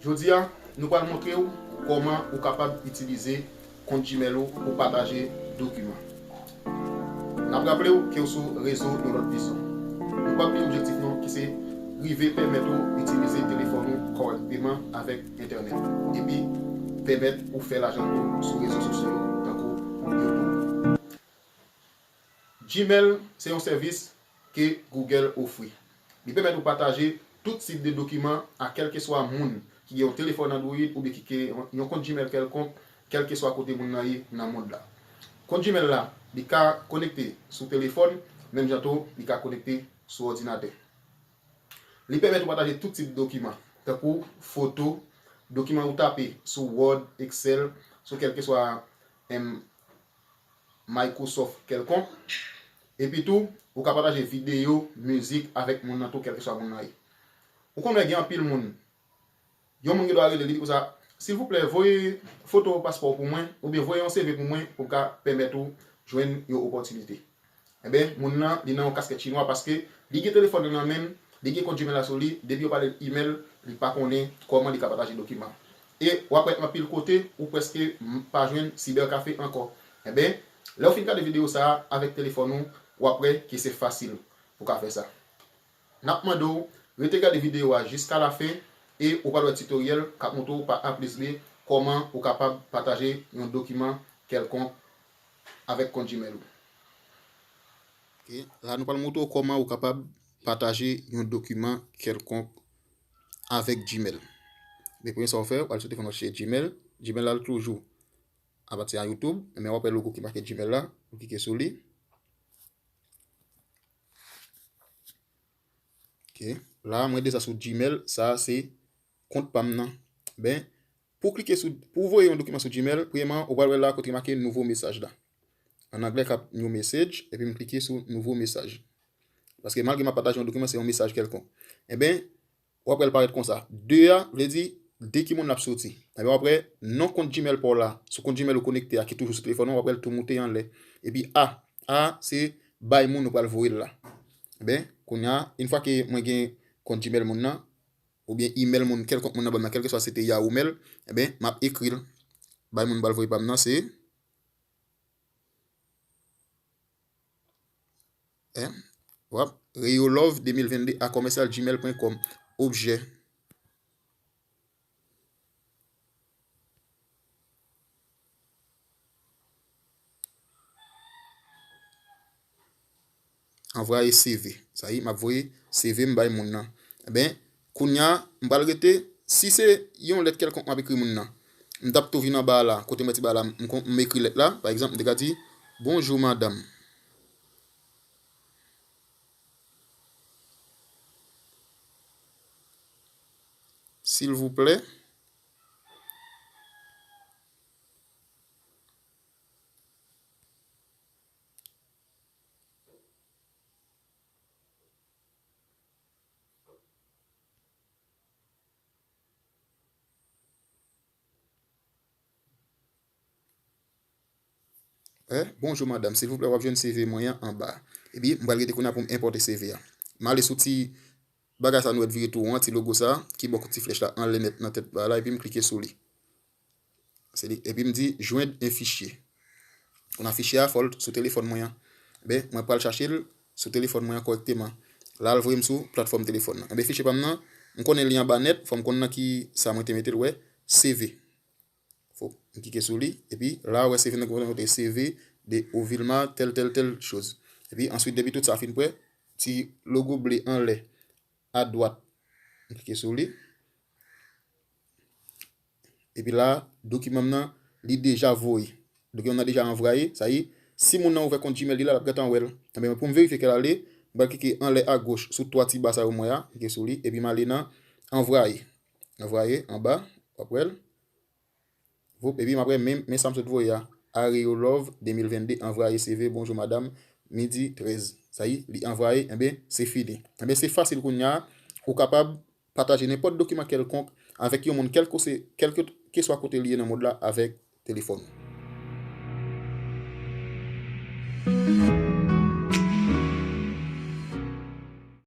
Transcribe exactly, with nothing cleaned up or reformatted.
Jodi a, nou pral montre w kòman ou kapab itilize kont Gmail ou pou pataje dokiman. N ap raple w ke w sou rezo Yon Lòt Vizyon. Nou p ap bliye objektif nou ki se rive pèmèt ou itilize telefòn ou kòrèkteman avèk entènèt, epi pèmèt ou fè lajan tou sou rezo sosyo yo tankou YouTube. Gmail se yon sèvis ke Google ofri. Li pèmèt ou pataje tout tip de dokiman a kèlkeswa moun ki gen yon telefòn Android oubyen ki gen yon kont Gmail kèlkonk, kèlkeswa kote moun nan ye nan mond la. Kont Gmail la, li ka konekte sou telefòn, menm jan tou li ka konekte sou òdinatè. Li pèmèt ou pataje tout tip dokiman, tankou foto, dokiman ou tape sou Word, Excel, sou kèlkeswa, em, Microsoft kèlkonk. Epi tou, ou ka pataje videyo, mizik avèk moun nan tou, kèlkeswa moun nan ye. Ou konnen gen anpil moun, yon moun gen dwa rele, li di konsa, silvouplè, voye foto paspò w pou mwen, oubyen voye yon C V pou mwen, pou m ka pèmèt ou jwenn yon opòtinite. Enben, moun nan, li nan yon kaskèt chinwa paske li gen telefòn nan nan men l, li gen kont Gmail la sou li, depi yo pale l email, li pa konnen kòman li ka pataje dokiman. E w ap wè anpil kote, ou prèske m-, pa jwenn cybercafé ankò. Enben, lè w fin gade videyo sa a avèk telefòn ou, w ap wè ke se fasil pou w ka fè sa. N ap mande w rete gade videyo a jiska lafen e ou pral wè titoryèl k ap montre w pa A plis B kòman ou kapab pataje yon dokiman kèlkonk avèk kont Gmail ou. Ok, la nou pral montre w kòman ou kapab pataje yon dokiman kèlkonk avèk Gmail. Men premye sa w fè, w al sou telefòn w chèche Gmail. Gmail la toujou apati a YouTube, men w ap wè logo ki make Gmail la, ou klike sou li. Ok, la mwen deja sou Gmail, sa a se kont pa m nan. Ben, pou klike sou, pou voye yon dokiman sou Gmail, premyèman, ou pral wè la kote make nouvo mesaj la. An anglè k ap new message, epi m klike sou nouvo mesaj. Paske malgre m ap pataje yon dokiman, se yon mesaj kèlkonk. Enben, w ap wè l parèt konsa. De a, vle di, de ki moun l ap soti. Enben, w ap wè non kont Gmail pa w la, sou kont Gmail ou konekte a, ki toujou sou telefòn ou, w ap wè l tou moute anlè. Epi A, A, se bay moun ou pral voye l la. Enben, kounye a, yon fwa ke mwen gen kont Gmail moun nan, oubyen email moun, kèlkonk moun nan ban m nan, kèlkeswa se te Yahoo Mail, enben, m ap ekri l. Bay moun m pral voye pa m nan, se, en, w ap, reyolove de mil vennde a commercial gmail point com, objè. Anvwaye C V. Sa ye, m ap voye C V m bay moun nan. Enben, kounye a, m pral rete, si se yon lèt kèlkonk m ap ekri moun nan, m t ap tou vin anba a la, kote m wè ti ba la, m kon-, m ekri lèt la, pa egzanp, m te ka di, bonjou, madanm. Silvouplè. Eh, bonjou madanm, silvouplè w ap jwenn C V mwen an anba. Epi, m pral rete kounye a pou m enpòte C V a. M ale sou ti bagay sa nou wè t vire tou won an, ti logo sa, ki bò ti flèch la anlè nèt nan tèt ba la, epi m klike sou li. Se li, epi m di, joindre un fichier. Kounye a fichye a, fò l sou telefòn mwen an. Enben, mwen pral chache l sou telefòn mwen an kòrèkteman. La, l voye m sou platfòm telefòn nan. Enben, fichye pa m nan, m konnen li anba nèt, fò m konn nan ki sa mwen te mete l, wè, C V. Fò m klike sou li, epi la, wè, C V nan kote C V de Ovilma, tèl, tèl, tèl choz. Epi answit, depi tout sa fin prè, ti logo ble anlè, adwat, m klike sou li. Epi la, dokiman m nan, li deja voye. Dokiman m nan deja anvwaye, sa ye, si moun nan ouvè kont Gmail li la, l ap gentan wè l. Enben, pou m verifye ke l ale, m pral klike anlè agoch sou twa ti ba sa yo m wè a, klike sou li, epi m ale nan anvwaye. Anvwaye, anba, w ap wè l. Voup, epi m ap wè men, men sa m sot voye a. Areolove de mil vennde, anvwaye C V, bonjou madanm, midi trèz. Sa ye, li anvwaye, enben, se fini. Enben, se fasil kounye a, ou kapab pataje nenpòt dokiman kèlkonk avèk yon moun kèlkeswa kote li ye nan mond la avèk telefòn.